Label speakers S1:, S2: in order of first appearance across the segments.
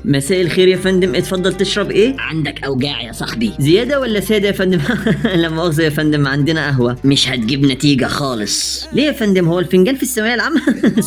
S1: مساء الخير يا فندم، اتفضل. تشرب ايه؟
S2: عندك اوجاع يا صاحبي؟
S1: زيادة ولا ساده يا فندم؟ لا مؤاخذة يا فندم، عندنا قهوه.
S2: مش هتجيب نتيجة خالص.
S1: ليه يا فندم؟ هو الفنجان في الثانوية العامه؟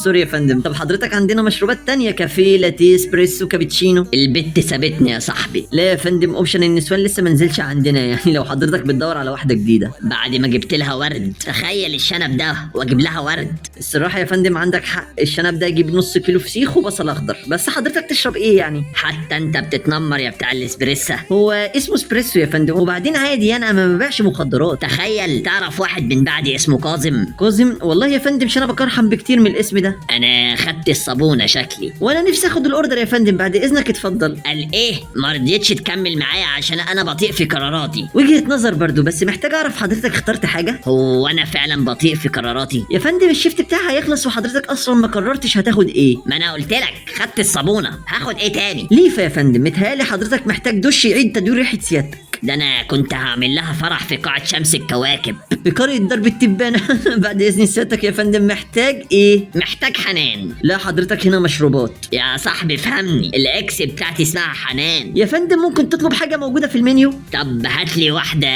S1: sorry يا فندم. طب حضرتك عندنا مشروبات تانية: كافيه، لاتيه، اسبريسو، كابتشينو.
S2: البت سابتني يا صاحبي.
S1: لا يا فندم، option النسوان لسه ما نزلش عندنا، يعني لو حضرتك بتدور على واحدة جديده.
S2: بعد ما جبت لها ورد، تخيل الشنب ده واجيب لها ورد.
S1: الصراحة يا فندم عندك حق، الشنب ده يجيب نص كيلو فسيخ وبصل اخضر. بس حضرتك تشرب ايه يعني؟
S2: حتى انت بتتنمر يا بتاع الاسبريسا.
S1: هو اسمه اسبريسو يا فندم، وبعدين عادي يعني، انا ما ببيعش مخدرات.
S2: تخيل، تعرف واحد من بعدي اسمه كاظم؟
S1: كاظم؟ والله يا فندم شنبك ارحم بكتير من الاسم ده.
S2: انا خدت الصابونه شكلي.
S1: وانا نفسي اخد ال order يا فندم، بعد اذنك اتفضل.
S2: قال ايه؟ ما رضيتش تكمل معايا عشان انا بطيء في قراراتي.
S1: وجهة نظر برضو، بس محتاج اعرف حضرتك اخترت حاجة؟
S2: هو انا فعلا بطيء في قراراتي؟
S1: يا فندم ال shift بتاعها هيخلص وحضرتك اصلا ما قررتش هتاخد ايه.
S2: ما انا قلت لك خدت الصابونه، هاخد ايه تاني؟
S1: ليفا يا فندم، متهيألي حضرتك محتاج دش يعيد تدوير ريحة سيادتك.
S2: ده انا كنت هعمل لها فرح في قاعة شمس الكواكب.
S1: في قرية درب التبانة. بعد اذن سيادتك يا فندم، محتاج ايه؟
S2: محتاج حنان.
S1: لا حضرتك هنا مشروبات.
S2: يا صاحبي فهمني، ال ex بتاعتي اسمها حنان.
S1: يا فندم ممكن تطلب حاجة موجودة في المنيو؟
S2: طب هات لي واحدة.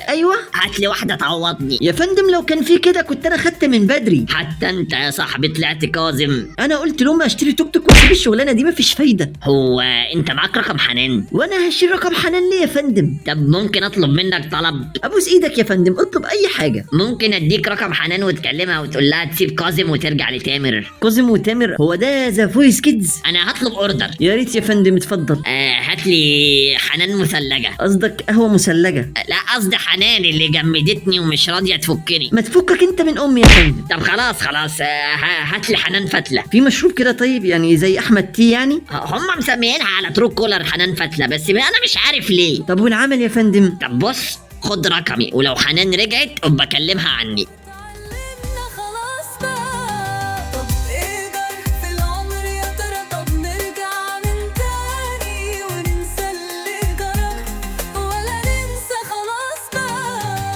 S1: ايوه.
S2: هات لي واحدة تعوضني.
S1: يا فندم لو كان في كده كنت انا خدت من بدري.
S2: حتى انت يا صاحبي طلعت كاظم.
S1: انا قلت لامي اشتري توك توك واسيب الشغلانة دي، مفيش فايدة.
S2: هو انت معاك رقم حنان؟
S1: وانا هشيل رقم حنان ليه يا فندم؟
S2: طب ممكن اطلب منك طلب؟
S1: ابوس ايدك يا فندم، اطلب اي حاجة.
S2: ممكن اديك رقم حنان وتكلمها وتقول لها تسيب كاظم وترجع لتامر؟
S1: كاظم وتامر؟ هو ده The Voice Kids؟
S2: انا هطلب order.
S1: يا ريت يا فندم، اتفضل.
S2: هات لي حنان مثلجة.
S1: قصدك قهوة مثلجة؟
S2: لا قصدي حنان اللي جمدتني ومش راضية تفكني.
S1: ما تفكك انت من امي يا فندم.
S2: طب خلاص خلاص، هات لي حنان فتلة.
S1: في مشروب كده طيب، يعني زي احمد tea يعني؟
S2: هم مسميينها على Truecaller حنان فتلة، بس انا مش عارف ليه.
S1: طب والعمل يا فندم؟
S2: طب بص، خد رقمي ولو حنان رجعت ابقى كلمها عني.